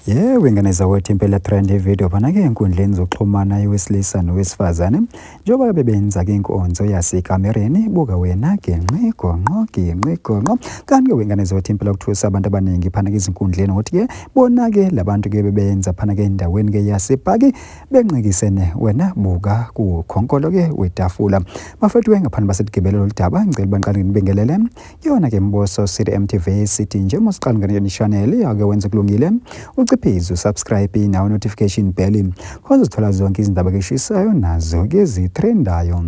Yebo, ingane zakwethu, impela trend ividiyo phana-ke enkundleni zokuxhumana yowesilisa nowesifazane njengoba bebenza-ke inkonzo yasekamereni. Buka wena, genqi gonqo genqi gonqo. Kanti-ke wengane zakwethu, impela kuthusa abantu abaningi phana-ke ezinkundleni ukuthi-ke bona-ke labantu-ke bebenza phana-ke endaweni-ke yasepaki benqikisene, wena buka kukhonkolo-ke wetafula. Bafethu-ke, ngaphambi basetigibele lolu daba, ngicela banqale nginibingelele yona-ke Mboso City MTV. Sithi nje masiqala ngane channel ake wenze kulungile, uciphize usubscribe nawo notification bell khona uzithola zonke izindaba keshisayo nazo-ke zitrendayo.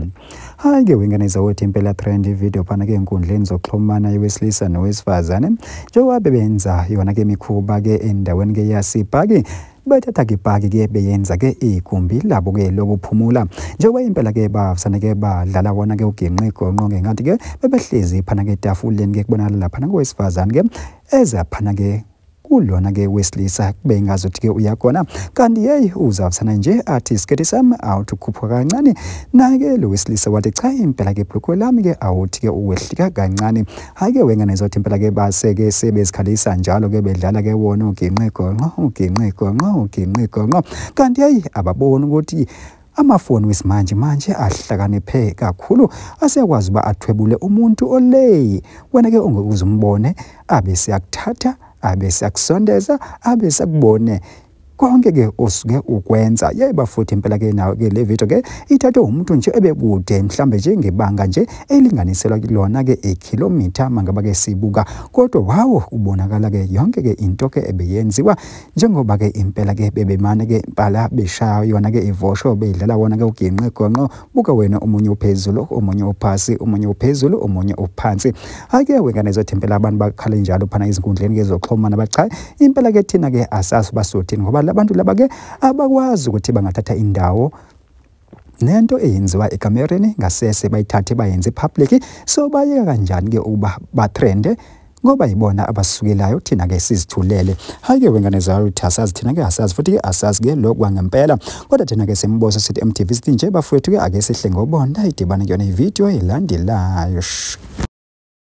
Hhayi-ke wengane zawethu, impela trend ividiyo phana-ke enkundleni zokuxhumana yowesilisa nowesifazane njengoba bebenza yona-ke imikhuba-ke endaweni-ke yasepaki, bethatha-ke ipaki-ke beyenza-ke igumbi labo-ke lokuphumula, njengoba impela-ke bafisane-ke badlala wona-ke uginqi gonqo ngenkathi-ke bebehlezi phana-ke etafuleni-ke. Kubonakala laphana kowesifazane-ke eza phana-ke kulona-ke wesilisa, kube ngazuthi-ke uyakhona, kanti yeyi, uzavusana nje athi, "Isiketi sami awuthi ukhuphuka kancane." Naye-ke lo wesilisa wathi, "Cha, impela-ke ibhulukwe lami-ke awuthi-ke uwehlika kancane." Hhayi-ke wengane zothi, impela-ke base-ke sebezikhalisa njalo-ke bedlala-ke wona uginqi gonqo, uginqi gonqo, uginqi gonqo, kanti yeyi, ababoni ukuthi amafoni wesimanje manje ahlakaniphe kakhulu, aseyakwazi uba athwebule umuntu ole wena-ke ongeke uze umbone, abe siyakuthatha, abe siyakusondeza, abe sakubone konke-ke osuke ukwenza. Yeba futhi impela-ke nayo-ke le video-ke ithathwe umuntu nje ebekude, mhlambe nje ngebanga nje elinganiselwa kulona-ke ikhilomitha mangaba-ke sibuka, kodwa wawo, kubonakala-ke yonke-ke into-ke ebeyenziwa, njengoba-ke impela-ke bebemane-ke impala beshaya yona-ke ivosho, bedlala wona-ke uginqe gonqo. Buka wena, omunye uphezulu, omunye uphasi, omunye uphezulu, omunye uphansi. Hhayi-ke wengane zothi, impela abantu bakhale njalo phana ezinkundleni-ke zokuxhumana, bathi cha, impela-ke thina-ke asazi basothini, ngoba labantu laba-ke abakwazi ukuthi bangathatha indawo nento eyenziwa ekamereni ngasese bayithathe bayenze public. So bayeka kanjani-ke ukuba batrende, ngoba yibona abasukelayo, thina-ke sizithulele? Hhayi-ke wengane zayo, uthi asazi thina-ke, asazi futhi-ke, asazi-ke lokhu kwangempela, kodwa thina-ke Simboso sithi MTV sithi nje bafowethu-ke ake sihle ngobonda idibane kuyona ividiyo elandelayo.